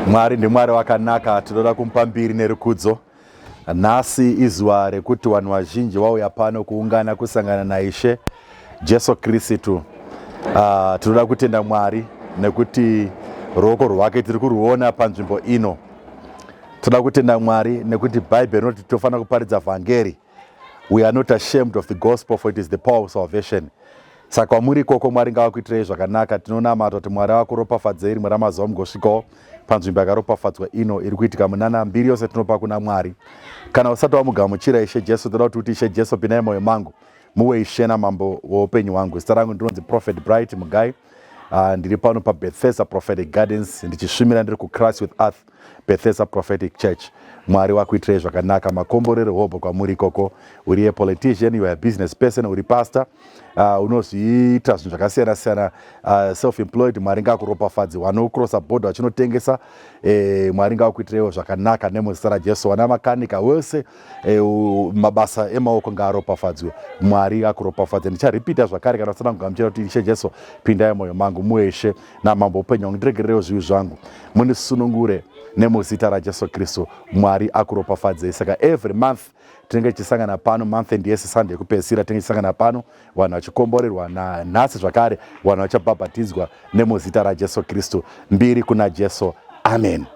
Mwari ndiMwari wakanaka, tinoda kumupa mbiri nerukudzo. Nhasi izuva rekuti vanhu vazhinji vauya pano kuungana kusangana naIshe Jesu Kristu. Tinoda kutenda Mwari nekuti ruoko rwake tiri kuruona panzvimbo ino. Toda kutenda Mwari nekuti Bhaibheri rinoti tofanira kuparidza vhangeri. We are not ashamed of the gospel, for it is the power of salvation. Saka kwamuri ikoko, Mwari ngavakuitirei zvakanaka. Tinonamata kuti Mwari avakuropafadzei, rimwe ramazuva mugosvikawo panzvimbo yakaropafadzwa ino iri kuitika munana. Mbiri yose tinopa kuna Mwari. Kana usati wamugamuchira Ishe Jesu, toda kuti uti, "Ishe Jesu, pindai mwoyo mangu, muwe Ishe namambo weupenyu hwangu." Zita rangu ndinonzi Prophet Bright Mugai. Ndiri pano paBethesda Prophetic Gardens ndichisvimira ndiri kuChrist with Earth Bethesda Prophetic Church. Mwari wakuitirei zvakanaka, makomborero hobho kwamuri ikoko. Uri a politician, you are a business person, uri pastor, unozviita zvinhu zvakasiyana siyana, self employed, Mwari ngakuropafadze. Vanocrossa border vachinotengesa, Mwari ngakuitireiwo zvakanaka nemuzita raJesu. Vana makanika wese, mabasa emaoko ngaaropafadzwe. Mwari akuropafadze. Ndicharipita zvakare, kana usina kugamuchira kuti, "Ishe Jesu, pindai mwoyo mangu, muwe Ishe namambo upenyu hwangu, ndiregererewo zvivi zvangu, mundisunungure nemuzita raJesu Kristu," Mwari akuropafadzei. Saka every month tinenge tichisangana pano, month end yese, Sunday yekupedzisira tinenge tichisangana pano, vanhu vachikomborerwa. Nanhasi zvakare vanhu vachabhabhatidzwa nemuzita raJesu Kristu. Mbiri kuna Jesu, amen.